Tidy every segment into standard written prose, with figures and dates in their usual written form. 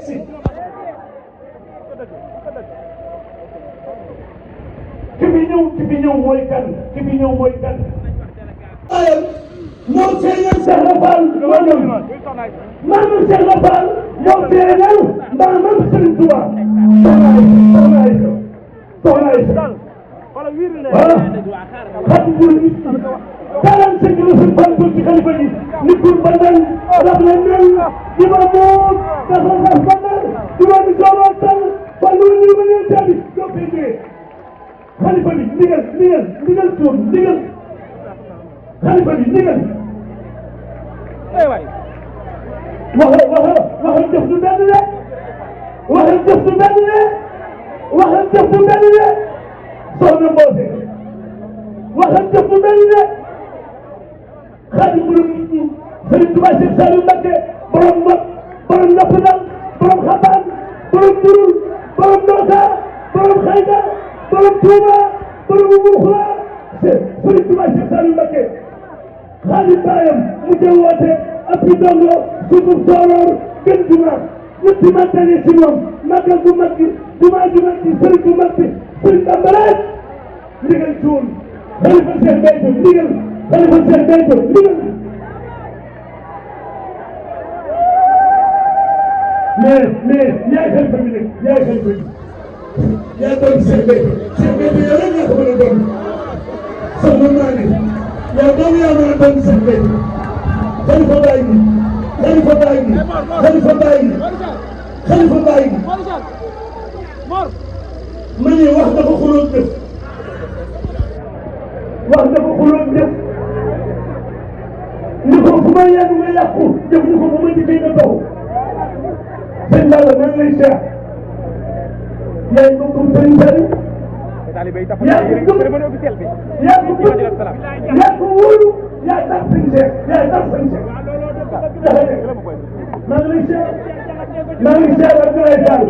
si ki fi ñëw mooy kan ki fi ñëw mooy kan moo feeñal Cheikh Rafal maanaam Cheikh Rafal moo feeñal maanaam Serigne Touba soxna Aïssa voilà xam nga 45 la suñu fan ci xalifa yi nit ku bandal rab la mel di ma moom dafa sax bandal di ma di soobal tal wala ñu ma ñëw tabi doo koy jógee xalifa bi ndigal tuur ndigal xalifa bi ndigal waxa jëf du benn de waxa jëf du benn de waxa jëf du benn de soxna Mboose waxa jëf du benn de xaadim borom nit ñi Serigne Touba Cheikh Saliou Mbacké borom Mbot borom Nappandal borom Xabaan borom Durul borom Ndooka borom Xayda borom Touba borom Mbuxla Serigne Touba Cheikh Saliou Mbacké xaadim baayam mu jël woote ak fi dongo suufuf sooroor gën juma ñetti màggal ci moom màggal bu mag gi juma ju mag gi sëriñ bu mag bi sëriñ Bambalaat ndigal cuun xalifa Cheikh Béthio ndigal xalifa Cheikh Béthio ndigal mais yaay xalifa bi nag yaay xalifa bi yaa doon Cheikh Béthio yow rek yaa ko mën a doon soxna naa ne yow doom yaa mën a doon Cheikh Béthio xalifa baay bi xalifa baay bi xalifa baay bi xalifa baay bi ma ne wax dafa xuloon def wax dafa xuloon def ni ko fu ma yàgg nga yàqu def ni ko bu ma dikkee nga taw sëñ Balla maa ngi lay seet yaay mbokkum sëñ Saliou yaa ko wóolu yaa tax sëñ Cheikh yaa tax sëñ Cheikh maa ngi lay seet Abdoulaye Fall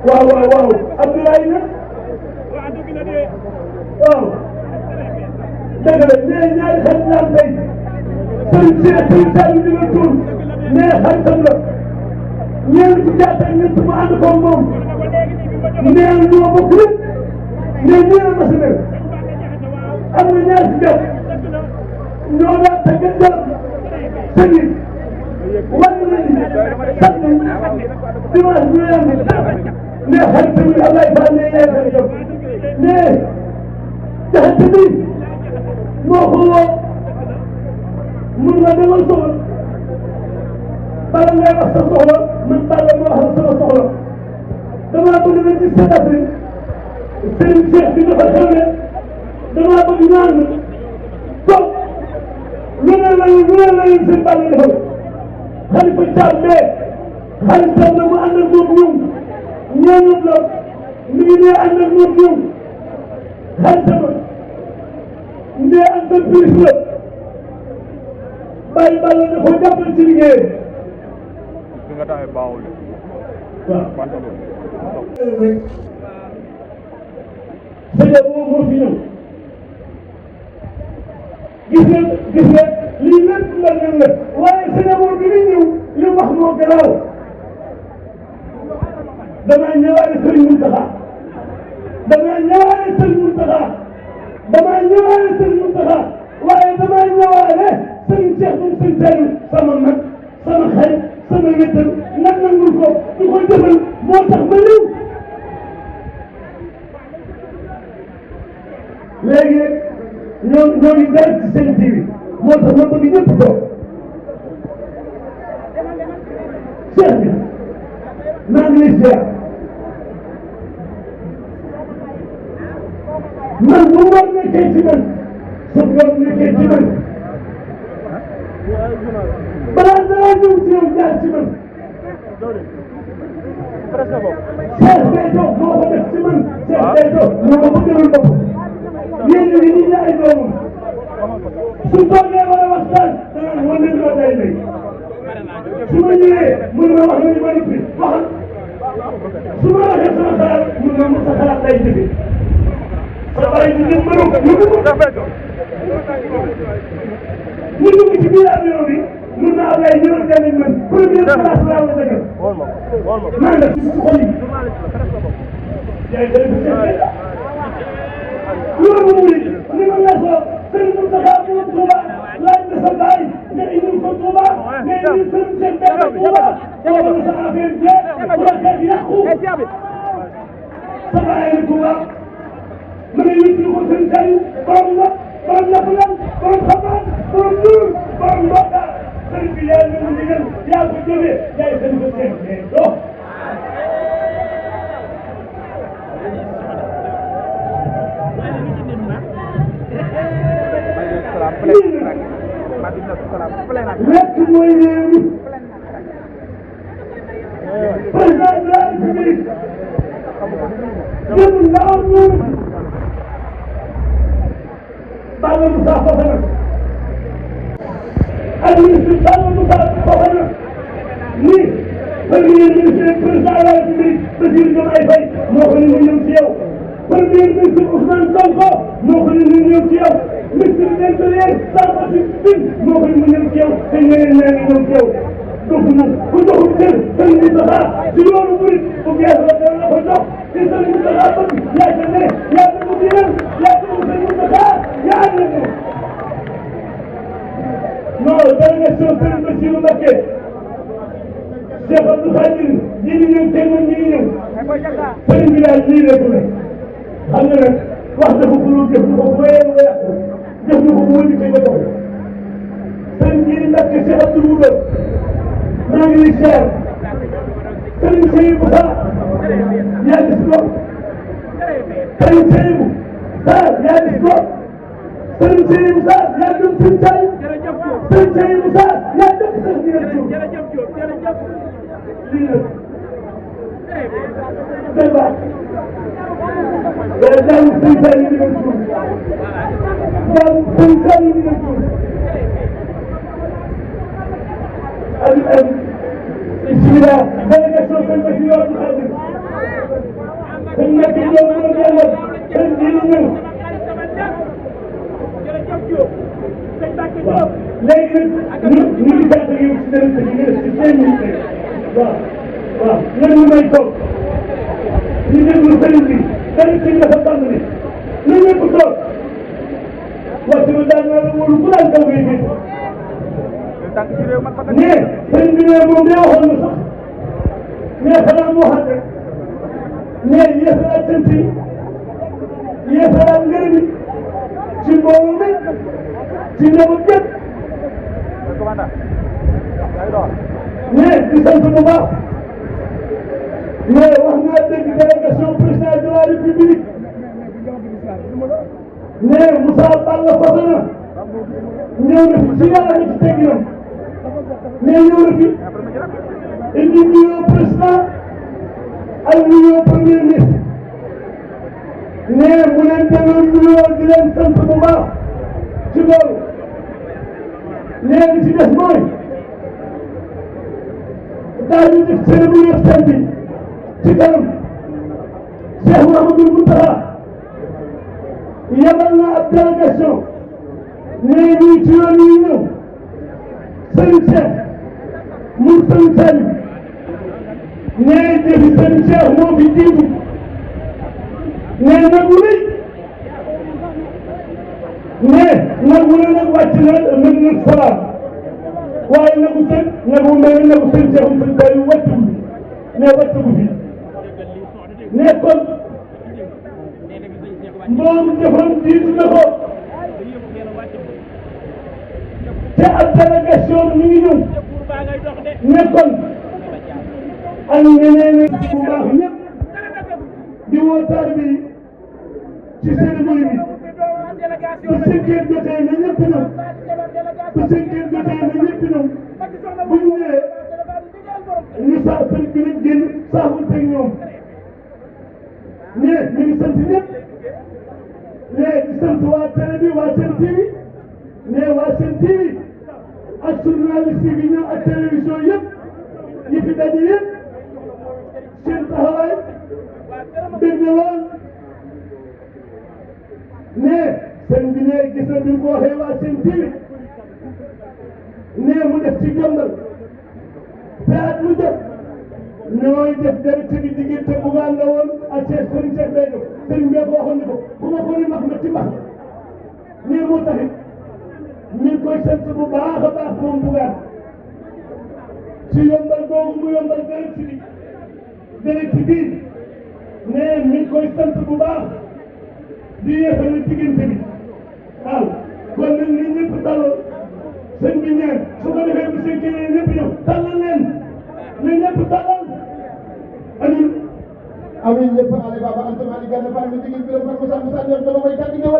waaw Abdoulaye nag waaw dëgg la mais ñaari xarit la am tey sëñ Cheikh sëñ Saliou di la tuur mais xaritam la ñeent ci jaata ñett mu ànd ko moom nee na ñoo bokk lépp mais nee na machine am na ñaar ci jàpp ñoo daan tëgg garab sëñ yi wàllu nañu sax nañu dimanche ñu yem mais xarit bi Ablaye Fall ne yaay xaritam mais jaxate bi moo ko woo mun nga demal soxla bala ngay wax sa soxla man Balla ma wax sama soxla damaa bëgg na ci Seet Afrique Serigne Cheikh bi dafa xewle damaa bëgg naan toog lu ne lañu seen Balla defal Xalifa Thiam bee xaritam la mu ànd ak moom ñëw ñaanam la mi ngi nee ànd ak moom ñëw xaritam ndee entreprise la bàyyi Balla da ko jàppale ci liggéey nga taxee baaxul waaw sëñ moo fi ñëw gis nga lii lépp la waaye sëñ bi muy ñëw li wax moo garaaw damaa ñëwaale sëñ Mountakha waaye damaa ñëwaale sëñ Cheikh moom sëñ Saliou sama mag sama xarit sama wéttal nangul ko di ko jëfal moo tax ma ñëw léegi ñoo ngi dara ci seen TV moo tax ma bëgg ñëpp toog Cheikh bi maa ngi lay ziar man bu ngor nekkee ci man su ngor nekkee ci man balaa dara ñëw ci yow jaar ci man Cheikh Béthio moo ko def ci man Cheikh Béthio moo ko bëggalul bopp yéen ñi ñu jaay doomam su toogee war a waxtaan danaan wan nañ ko day lay su ma ñëwee mën na wax nañu bari fi waxal su ma waxee sama xalaat mën na mu sa xalaat day jëfe sa bàyyi di jëm mënu ñu dugg ci biir avion bi mun naa am ay ñëw tamit man première place laa la dëgg. maa ngi ci xol yi. yaay dëgg loolu mu ngi ni ma la soo sëriñ Moustapha mu Touba laaj na sa baay nga indil ko Touba nga indil sëriñ Cheikh Béthio Touba wala sa affaire jeex wala xeet yàqu sa baay la Touba ma ne yëpp ko sëriñ Saliou borom la borom Nafulan borom Xabaar borom Ndour borom Mbodja sëriñ bi yaa ngi ndigal yaa ko jógee yaay sëriñ ko Cheikh Béthio lekk mooy réew mi président de la République jëm ndaw ñoom Balla Moussa Fofana ak ministre Balla Moussa Fofana ni premier ministre président de la République Bassirou Diomaye Faye moo ko ni ñu ñëw ci yow premier ministre Ousmane Sonko moo ko ni ñu ñëw ci yow ministre de l'Intérieur Samba Sy moo ko ni mu ñëw ci yow te ñeneen ñaa ngi ñëw ci yow dofu na ku joxul cër sëriñ Moustapha si loolu murit bu gees la dana la ko jox te sëriñ Moustapha bëgg yaa ca ne yaa ca mu diinal yaa ca mu sëriñ Moustapha yaa ànd ak moom non délégation sëriñ Bassirou Mbacké Cheikh Abdou Khadir ñi ngi ñëw te ñoom ñi ngi ñëw sëriñ bi daal lii rek la xam nga nag wax dafa fulul jëf lu ko fooyee lu ko yàq jëf lu ko bu wëndi koy ba tax sëriñ bi Mbacké Cheikh Abdou Louga maa ngi lay seer sëriñ Seydou Sarr yaa gis ko sëriñ Seydou Sarr yaa gis ko sëriñ Seydou Sarr yaa gëm sëriñ Saliou sëriñ Seydou Sarr yaa dëkk sax di leen jóg lii la day baax day jaamu sëriñ Saliou di leen jóg jaamu sëriñ Saliou di leen jóg bismillah délégation sëñ Bassirou Abdou Khadir sëñ Mbacké ñoom ñoo jàngal sëñ bi ñu ñëw waaw léegi nag ñu ngi gàtt yow si dërëm si nga def ci 5 minutes waaw waaw ñoom ñu may toog ñu déglu sëriñ bi sëriñ si dafa tàmbali ñu ñëpp toog waxtu bi daan naa la wóolu ku daan taw ngay gis mais sëriñ bi ne moom day waxoon na sax mais xanaa moo xam rek mais yeesalaat cant yi yeesalaat ngërëm yi ci mbooloo mi ci njaboot gépp mais di sant bu baax mais wax naa dégg délégation président de la République mais Moussa Balla Fofana ñëw na fi ci yàlla ci tegginam mais ñëw na fi indi nuyoo président ak nuyoo premier ministre mais mu leen delloo nuyoo di leen sant bu baax ci loolu léegi ci des mooy daañu def cérémonie officielle bi ci kanam Cheikh Mouhamadoul Mountakha yabal na ab délégation nee ñii ci yoon yi ñëw Serigne Cheikh mu Serigne Saliou nee jëfi Serigne Cheikh moo fi jiitu nee nagu rëy nee nagu la nag wàcc na mën na salaam waaye nagu sën nagu mel nagu Serigne Cheikh mu Serigne Saliou wàccul nee wàccagu fi nee kon moom jëfam jiitu na ko te ab délégation ñu ngi ñëw nekkoon ak ñeneen bu baax ñëpp di woo taalibe yi ci cérémonie bi bu 5 heures jotee na ñëpp ñëw bu 5 heures jotee na ñëpp ñëw bu ñu ñëwee ñu saa sëñ bi nag génn saafonteeg ñoom mais ñu ngi sant ñëpp mais di sant waa télé bi waa Sen TV mais waa Sen TV ak journaliste bi ñëw ak télévision yëpp yi fi daje yëpp seen taxawaay dégg na lool mais sëñ bi ne gis na bi mu ko waxee waa Sen TV nee mu def ci jëmbal te at mu jot ñooy def direct bi diggante Bougane la woon ak Cheikh Serigne Cheikh Béthio Serigne bee ko waxoon ni ko bu ma ko ni max ma ci max nii moo taxit mi ngi koy sant bu baax a baax moom Bougane ci yombal googu mu yombal direct bii nee mi ngi koy sant bu baax di yeesal diggante bi waaw kon nag ni ñëpp daloo sëñ bi ñaan su ko defee bu sëñ keneen ñëpp ñëw tàllal leen ni ñëpp tàllal amin amin ñëpp ale baba antum ali ganna fam mi digil biram fam musa musa ñor dama koy tàgg ñëw